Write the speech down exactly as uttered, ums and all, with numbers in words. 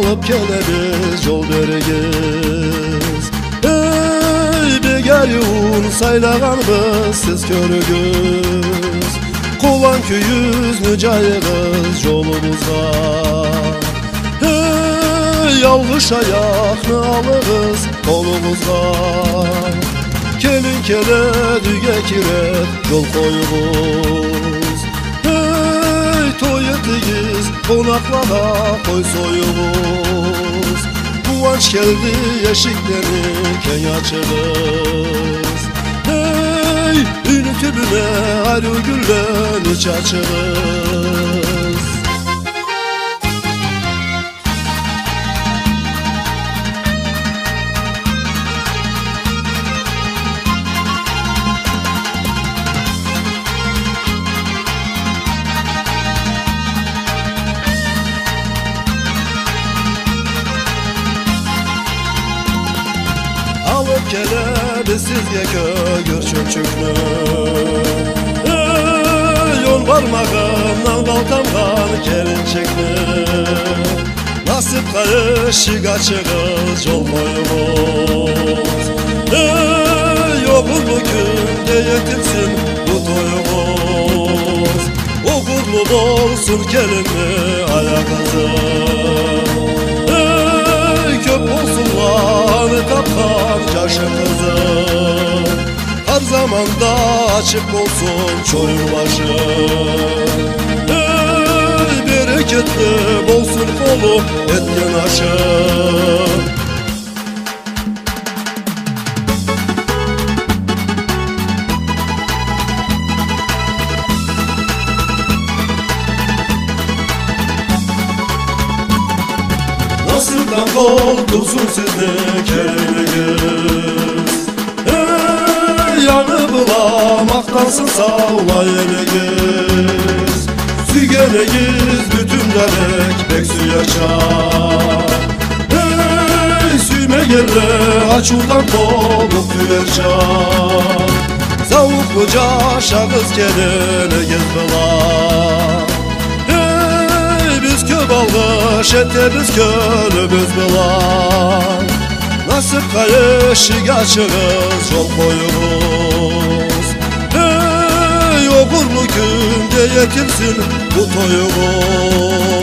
Алып келебиз, джол беригиз. Эй, бек ариуун сайлагъанбыз, сиз кёрюгюз. Къууанч кюйюгюзню джайыгъыз джолубузгъа. Эй, алгъыш аякъны алыгъыз къолугъузгъа. Келин келеди, юйге киреди, джол къоюгъуз. Эй, той этигиз, къонакълагъа къой союгъуз. Къууанч келди, эшиклени кенг ачыгъыз. Эй, юйню тюбюне ариу гюллени чачыгъыз. Алып келебиз сизге кёгюрчюнчюкню. Эй, он бармагъындан къалтаннган келинчикни. Насыпха эшик ачыгъыз, джол къоюгъуз. Эй, огъурлу кюнде этилсин бу тоюгъуз. Огъурлу болсун келинни аякъ ызы. Эй, кёп болсунла аны тапхан джашы къызы. Хар заманда ачыкъ болсун чоюн башы. Эй, берекетли болсун къолу этген ашы. Насыпдан къол тутсун сизни келинигиз. Эй, аны бла махтансын саулай элигиз. Сюйгенигиз бютюн да элек бек сюерча. Эй, сюймегенле ачыудан къобукъ тюерча. Саулукълу джашагъыз келинигиз бла. Эй, биз кёп алгъыш этебиз кёлюбюз бла. Насыпха эшик ачыгъыз, джол къоюгъуз. Эй, огъурлу кюнде этилсин бу тоюгъуз.